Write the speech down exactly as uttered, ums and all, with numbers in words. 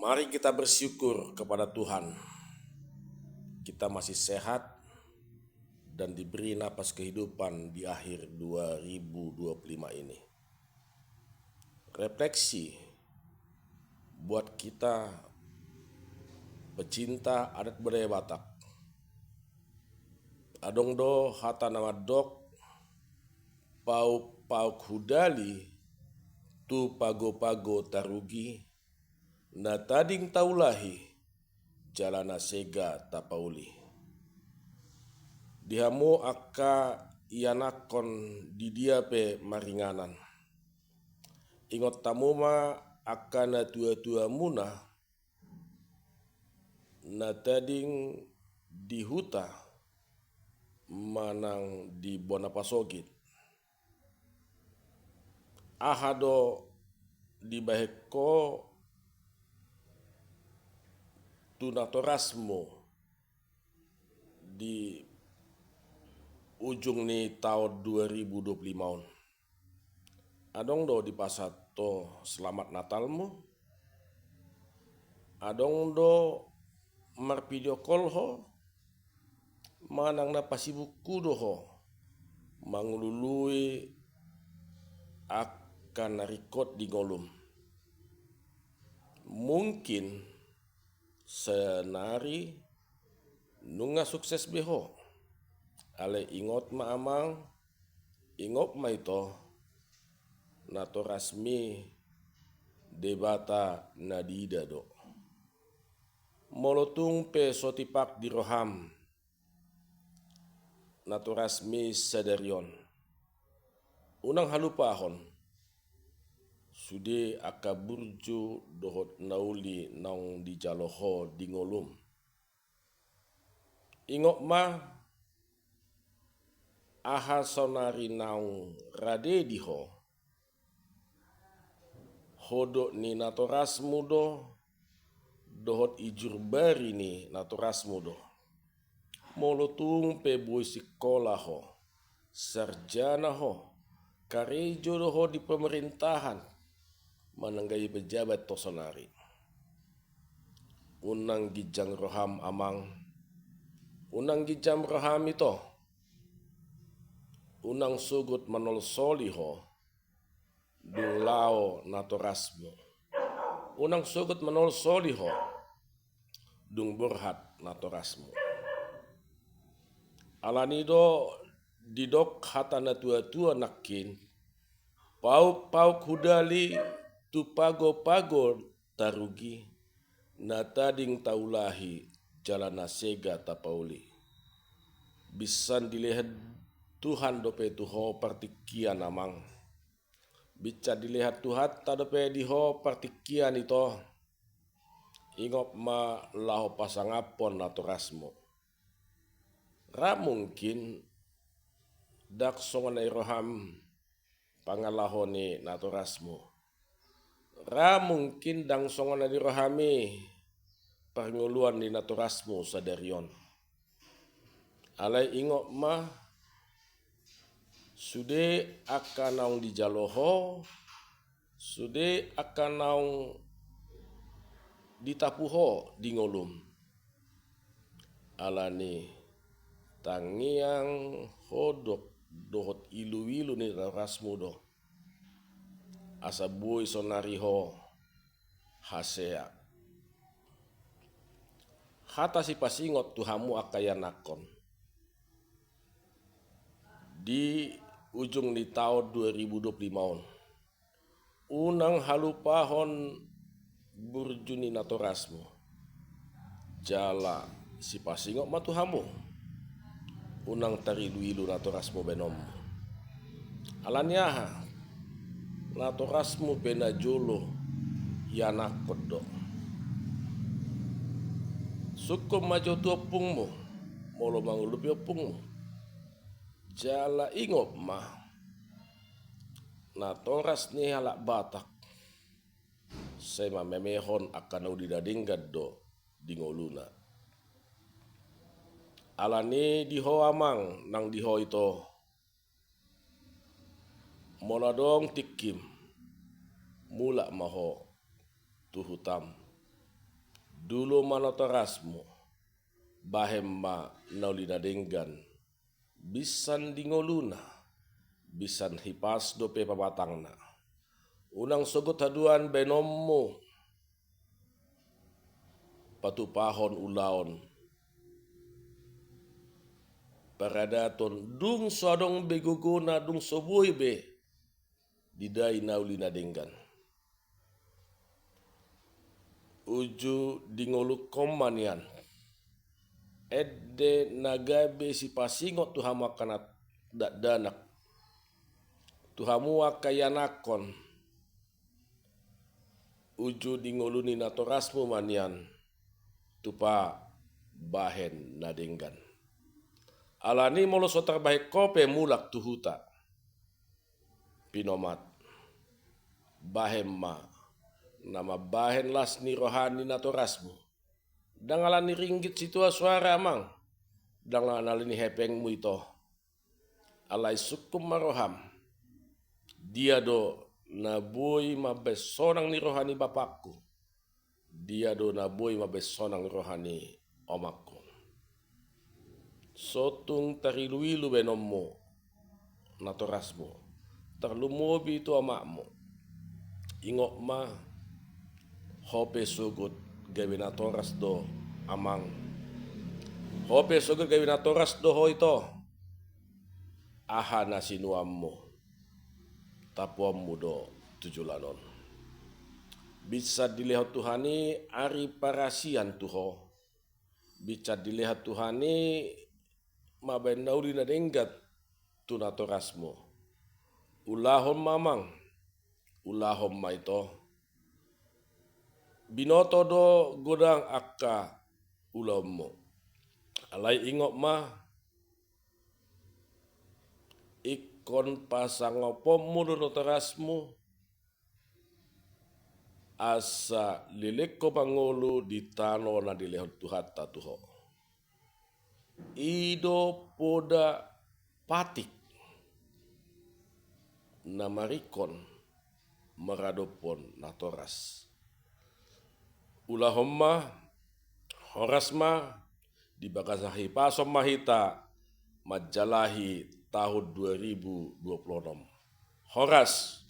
Mari kita bersyukur kepada Tuhan. Kita masih sehat dan diberi napas kehidupan di akhir dua ribu dua puluh lima ini. Refleksi buat kita pecinta adat budaya Batak. Adong do hata na mandok, pauk-pauk hudali tu pago-pago tarugi, na tading taulahi jala na sega tapauli. Di hamu angka ianakhon di dia pe maringanan, ingot hamu ma angka na tua-tuamuna na tading di huta manang di bona pasogit. Aha do dibahen ho tu natorasmu di ujung ni taon dua ribu dua puluh lima on? Adong do dipasahat ho selamat Natalmu? Adong do marvideo call ho? Manang na pasibukhu do ho mangulului angka na ringkot di ngolum? Mungkin saonari nunga sukses be ho. Alai ingot ma amang, ingot ma ito, natorasmi Debata na diida do. Molo tung pe so tipak di roham natorasmi sadari on, unang halupahon sude angka burju dohot na uli naung dijalo ho di ngolum. Ingot ma, aha saonari naung rade di ho, hodok ni natorasmu do, dohot ijurbari ni natorasmu do. Molo tung pe boi sikola ho, sarjana ho, karejo do ho di pemerintahan, manang gabe pejabat ho saonari, unang ginjang roham amang, unang ginjang roham ito. Unang sogot manolsoli ho dung laho natorasmu. Unang sogot manolsoli ho dung borhat natorasmu. Alani do didok hata na tua-tua nangkin, pauk-pauk hudali tu pago-pago tarugi, na tading taulahi jala na sega tapauli. Binsan dilehon Tuhan dope tu ho partingkian amang. Binsan dilehon Tuhanta dope di ho partingkian ito. Ingot ma laho pasangaphon natorasmu. Ra mungkin ndang songon na di roham pangalaho ni natorasmu. Ra mungkin ndang songon na di rohami parngoluan ni natorasmu sadari on. Alai ingot ma, sude angka naung dijalo ho, sude angka naung ditapu ho di ngolum. Alani tangiang, hodok dohot ilu-ilu ni natorasmu do, asa boi saonari ho hasea. Hata sipasingot tu hamu angka ianakhon di ujung ni taon dua ribu dua puluh lima on. Unang halupahon burju ni natorasmu. Jala sipasingot ma tu hamu, unang tarilu-ilu natorasmu baenonmu. Alani aha? Natorasmu pe najolo ianakhon do. Sungkun ma jo tu ompungmu molo mangulupi ompungmu. Jala ingot ma, natoras ni halak Batak sai mamemehon angka na uli na denggan do di ngoluna. Alani di ho amang nang di ho ito, molo adong tingkim, mulak ma ho tu hutam. Dulo ma natorasmu, bahen ma na uli na denggan, binsan di ngoluna, binsan hipas dope pamatangna. Unang sogot haduan baenonmu patupahon ulaon paradaton, dung so adong be gogona, dung so boi be didai na uli na denggan. Uju di ngolungkon ma nian ende na gabe sipasingot tu hamu angka na dakdanak, tu hamu angka ianakhon. Uju di ngolu ni natorasmu ma nian tupa bahen na denggan. Alani molo so tarbahen ho pe mulak tu huta, pinomat, bahen ma na mambahen las ni roha ni natorasmu. Ndang alani ringgit sitio soara, amang, ndang alani hepengmu ito. Alai sungkun ma roham: Dia do na boi mambahen sonang ni roha ni bapakku? Dia do na boi mambahen sonang ni roha ni omakku? So tung tariluilu baenonmu natorasmu, tarlumobi tu omakmu. Ingot ma, ho pe sogot gabe natoras do, amang. Ho pe sogot gabe natoras do ho ito. Aha na sinuanmu, tapuonmu do tu joloan on. Binsan dilehon Tuhan i ari parasian tu ho. Binsan dilehon Tuhan i mambahen na uli na denggan tu natorasmu. Ulahon ma, amang, ulahon ma ito. Binoto do godang angka ulaonmu. Alai ingot ma, ingkon pasangaponmu do natorasmu, asa leleng ho mangolu di tano na dilehon Tuhanta tu ho. I do poda patik na maringkot maradophon natoras. Ulahon ma, horas ma, di bagasan hahipason ma hita manjalahi tahun dua ribu dua puluh enam. Horas.